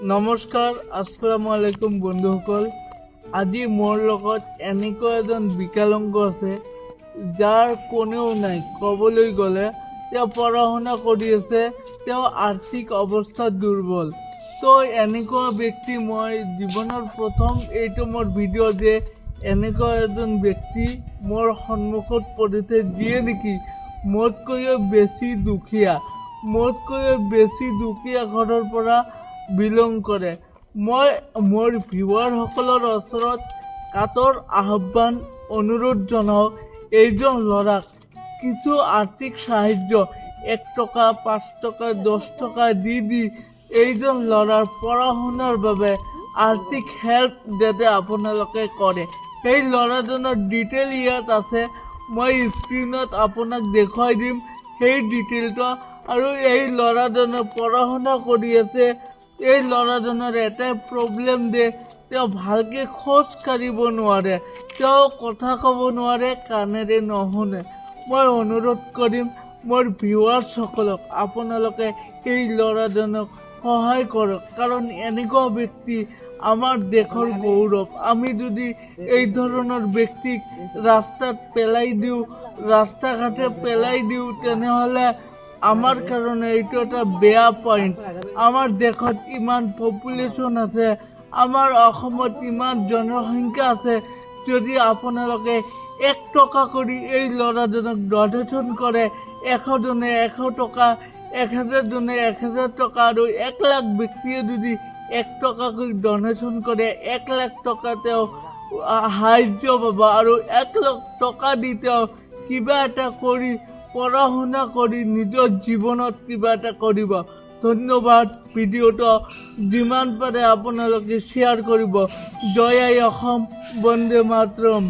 নমস্কাৰ, আসসালামু আলাইকুম বন্ধুসকল। আজি মোৰ লগত এনেকুৱা এজন বিকলাংগ আছে, যাৰ কোনেও নাই। ক'বলৈ গ'লে তেওঁ পঢ়া শুনা কৰি আছে, তেওঁ আৰ্থিক অৱস্থা দুৰ্বল। তো এনেকুৱা ব্যক্তি মই জীৱনৰ প্ৰথম এইটো মোৰ ভিডিঅ' যে এনেকুৱা এজন ব্যক্তি মোৰ সন্মুখত পৰিছে, যিয়ে নেকি মোতকৈও বেছি দুখীয়া, মোতকৈও বেছি দুখীয়া ঘৰৰ পৰা বিলং কৰে। মই মোৰ ভিউৱাৰসকলৰ ওচৰত কাতৰ আহ্বান অনুৰোধ জনাওঁ, এইজন ল'ৰাক কিছু আৰ্থিক সাহায্য 1 টকা, 5 টকা, 10 টকা দি দি এইজন ল'ৰাৰ পঢ়া শুনাৰ বাবে আৰ্থিক হেল্প যাতে আপোনালোকে কৰে। সেই ল'ৰাজনৰ ডিটেইল ইয়াত আছে, মই স্ক্ৰীণত আপোনাক দেখুৱাই দিম সেই ডিটেইলটো। আৰু এই ল'ৰাজনে পঢ়া শুনা কৰি আছে। এই ল'ৰাজনৰ এটাই প্ৰব্লেম যে তেওঁ ভালকৈ খোজ কাঢ়িব নোৱাৰে, তেওঁ কথা ক'ব নোৱাৰে, কাণেৰে নুশুনে। মই অনুৰোধ কৰিম মোৰ ভিউৱাৰ্ছসকলক, আপোনালোকে এই ল'ৰাজনক সহায় কৰক, কাৰণ এনেকুৱা ব্যক্তি আমাৰ দেশৰ গৌৰৱ। আমি যদি এই ধৰণৰ ব্যক্তিক ৰাস্তাত পেলাই দিওঁ, ৰাস্তা ঘাটে পেলাই দিওঁ, তেনেহ'লে আমাৰ কাৰণে এইটো এটা বেয়া পইণ্ট। আমাৰ দেশত ইমান পপুলেশ্যন আছে, আমাৰ অসমত ইমান জনসংখ্যা আছে, যদি আপোনালোকে 1 টকা কৰি এই ল'ৰাজনক ডনেশ্যন কৰে, 100 জনে 100 টকা, 1000 জনে 1000 টকা, আৰু 1 লাখ ব্যক্তিয়ে যদি 1 টকাকৈ ডনেশ্যন কৰে, 1 লাখ টকা তেওঁ সাহাৰ্য পাব। আৰু 1 লাখ টকা দি তেওঁ কিবা এটা কৰি, পঢ়া শুনা কৰি নিজৰ জীৱনত কিবা এটা কৰিব। ধন্যবাদ। ভিডিঅ'টো যিমান পাৰে আপোনালোকে শ্বেয়াৰ কৰিব। জয় আই অসম, বন্দে মাতৰম।